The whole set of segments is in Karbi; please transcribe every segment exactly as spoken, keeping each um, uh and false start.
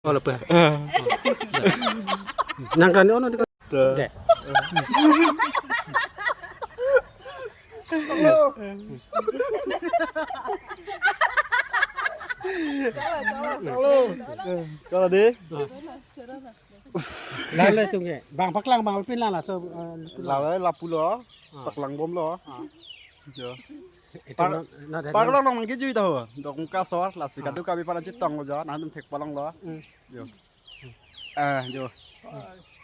Kalau apa? Nang kan ono di. Tuh. Deh. Kalau di. Lalu itu nge. Bang paklang bang pin lah so. Lalu lapu lo. Paklang bom lo. Yo. Itu Par- no, no, no, Parlong nang kejui tahu. Dokmoka asor, lasi kadokave aphan chetong lo jo, nangtum thek palong lo. Hmm. Yo. Eh, yo.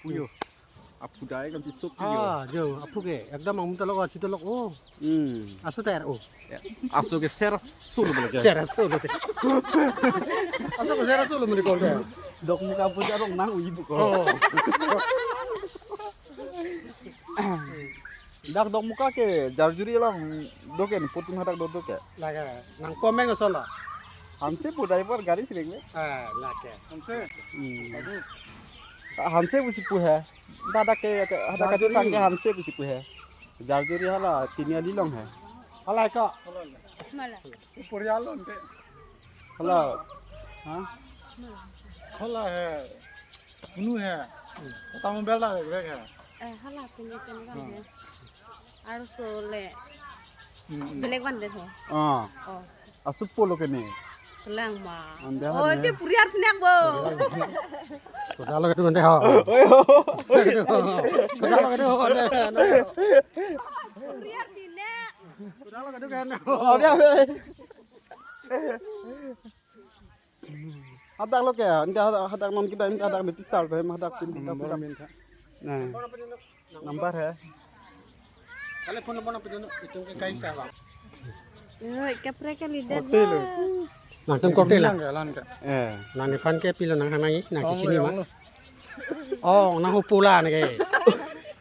Pu yo. Aphu dai kam chisuk yo. Ah, jo, aphu ke. Ekdom ang mutalok, chitalok. Oh. Hmm. Aso ter, oh. Ya. Aso ke ser solo bole ke. Ser solo te. Aso ke ser solo mene kol te. Dokmoka aphu jarong nang uji buko. Oh. Dak Dokmoka ke Jarjuri along do ke, Putun hadak do do ke. Lake nang pomeng solo. Hanse pu driver gari sireng le. Ah, lake. Hanse. Hmm. Hanse pusi pu he. Hadak ke, hadak ke Jarjuri. Tang ke Hanse pusi pu he. Jarjuri hala Tiniali along he. Hala ko. Mala. Uporialon te. Hala. Ha? Hala he. Unu he. Kota mobile ta vek vek he. Eh, hala punya kan kan ya. Arso le. Hmm, hmm. Belek van de ho. Ah. Oh. Aso pulo ke ne. Selang ma. Ande Oh, hane. Dia puriar punya bo. Kota lo ketu kan ho. Oi, oh. Kota lo ketu ho. Puriar punya. Kota lo ketu kan. Oh, dia. Hadak lo ke, ante hadak, hadak non kita, ante hadak di pisal pe, hadak pin kita sudah. Nah. Number he. Telepon nomor apa dulu? Itu ke kain ka, Bang. Eh, kaprek kali dah. Hotel lo. Nangtum hotel lah. Lang ka, lang ka. Eh. Nang nephan ke pilo nang hanai, nang Oh, kesini yang ma. Lo. Oh, nang hupu la neke.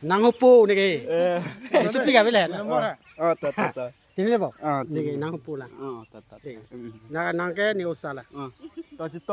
Nang hupu neke. Eh. Isu pi ka bilen. Nomor ha? Oh, ta, ta, ta. Chini le bo? Ah, neke chini. Nang hupu la. Ah, ta, ta, ta. Neke. Hmm. Nang, nang ke ni usa la. Ah. Ta, chito.